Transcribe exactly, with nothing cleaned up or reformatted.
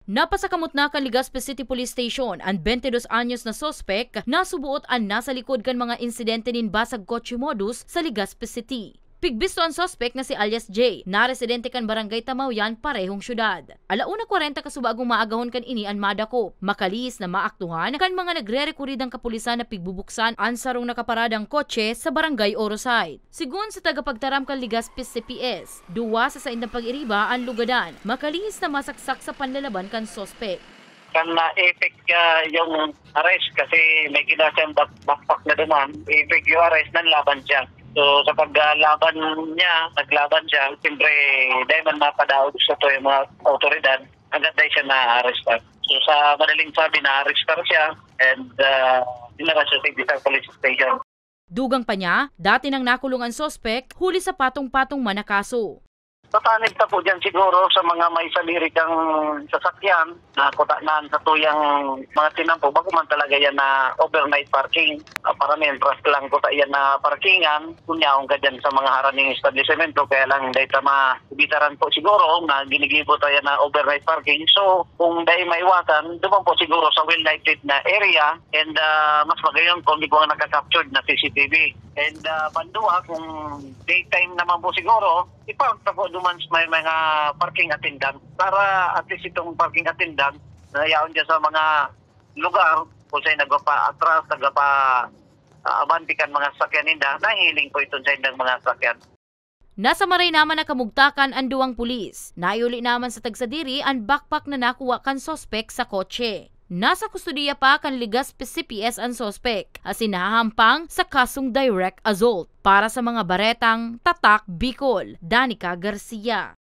Napasakamot na kan Legazpi City Police Station an twenty dos anyos na suspek na suboot an nasa likod kan mga insidente nin basag kotse modus sa Legazpi City. Pigbisto an suspek na si alias J, na residente kan Barangay Tamaoyan, parehong syudad. Ala una kwarenta kasubago maagahon kan ini an madakop, makalihis na maaktuhan kan mga nagre-rekuridang kapulisan na pigbubuksan an sarong nakaparadang kotse sa Barangay Orosite. Sigon sa tagapagtaram kan Legazpi C P S, duwa sa saindang pag-iriba an lugadan, makalihis na masaksak sa panlalaban kan suspek. Kan na-effect, ah, yung arrest kasi may ginawa siyang back-, backpack na duman, effect yung arrest, nanlaban siya. So, sa paglaban niya, naglaban siya, siyempre, dahil man mapadaog sa to yung mga otoridad, agad dahil siya na-arrestan. So, sa madaling sabi, na-arrestan siya and, ah, dinala siya sa Igdital Police Station. Dugang pa niya, dati nang nakulong an suspek huli sa patong-patong man na kaso. Patanib ta po dyan siguro sa mga may sadiri kang sasakyan na kutaanan sa tuyang mga tinampo, bako man talaga yan na overnight parking. Ah, para may entras lang kuta yan na parkingan, kung yaon ka dyan sa mga haraning establishmento, kaya lang dahil sa mga bitaran po siguro na ginigibo tayo na overnight parking. So, kung dahil maiwasan, duman po siguro sa well-lighted na area and, ah, mas magayon kung di ko ang nakakaptured na C C T V. And, ah, pandua, kung daytime naman po siguro, ipark na po duman sa may mga parking attendant para at least itong parking attendant na yaon dyan sa mga lugar kung saan nagpa-atras, nagpa, ah, abante kan mga sakyan ninda, nahihiling po iton sa indang mga sakyan. Nasa maray naman na kamugtakan an duwang pulis. Naiuli naman sa tagsadiri an backpack na nakuha kan suspek sa kotse. Nasa kustodiya pa kan Legazpi C P S an suspek, asin nahahampang sa kasong direct assault. Para sa mga baretang Tatak Bicol, Danica Garcia.